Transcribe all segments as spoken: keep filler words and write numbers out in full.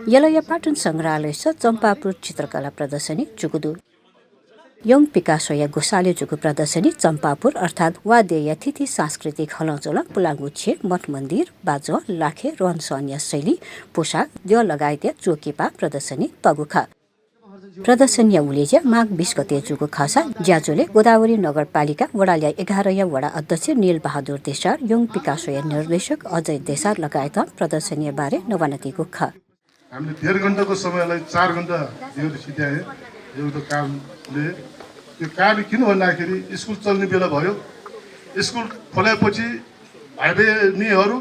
यलया पाटन संग्रहालयस चम्पापुर चित्रकला प्रदर्शनी जूगु दु। यंग पिकासोया ग्वसालय् जूगु प्रदर्शनी चम्पापुर अर्थात् वादेया थीथी सांस्कृतिक हलंच्वलं पुलांगु छेँ, मठ मन्दिर, बाजं, लाखे, रहनसहनया शैली, पोशाक, द्यः लगायतया च्वकिपा प्रदर्शनी तःगु खः। प्रदर्शनीया उलेज्या माघ बीस गते जूगु खःसा ज्याझ्वलय् गोदावरी नगरपालिका वडाल्या एघारया वडा अध्यक्ष नील बहादुर देशार, यंग पिकासोया निर्देशक अजय देशार लगायतं प्रदर्शनीया बारे नवानादीगु खः। हामीले डेढ घण्टाको समयलाई चार घण्टा दिएको सिद्ध्याए। एउटा कामले, त्यो कारण किन भन्दाखेरि स्कुल चल्ने बेला भयो। स्कुल खोलेपछि भाइ बहिनीहरू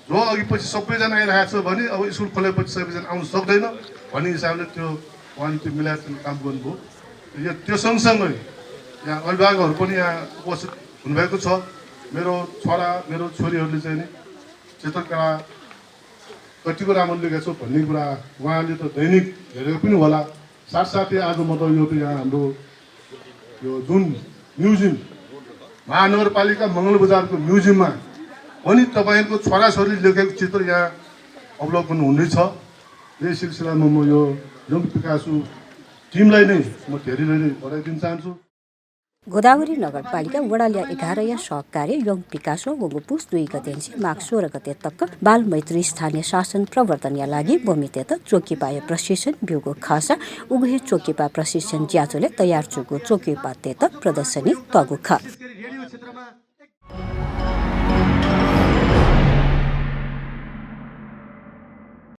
जो अघि पछि सबैजना आइरहेको छ भने अब स्कुल खोलेपछि सबैजना आउन सक्दैन भन्ने हिसाबले त्यो उहाँले त्यो मिलाएर काम गर्नुभयो। यो, त्यो सँगसँगै यहाँ अभिभावकहरू पनि यहाँ उपस्थित हुनुभएको छ। मेरो छोरा, मेरो छोरीहरूले चाहिँ नि चित्रकला कतिको राम्रो लेखेको छ भन्ने कुरा उहाँले त दैनिक हेरेको पनि होला। साथसाथै आज म त यो त यहाँ हाम्रो यो जुन म्युजियम, महानगरपालिका मङ्गलबजारको म्युजियममा पनि तपाईँको छोराछोरीले लेखेको चित्र यहाँ अवलोकन हुँदैछ। यही सिलसिलामा म यो यंग पिकासो टिमलाई नै म धेरै धेरै बधाई दिन चाहन्छु। गोदावरी नगरपालिका वडाल्या एघारया सहकार्य यंग पिकासो वंगु पुस दुई गतेनिसें माघ सोह्र गते तक बालमैत्री स्थानीय शासन प्रवर्तनया लागि बमैतय्त च्वकिपाया प्रशिक्षण ब्यूगु खःसा उगु हे च्वकिपा प्रशिक्षण ज्याझ्वलय् तयार जूगु च्वकिपातय्त प्रदर्शनी तःगु खः।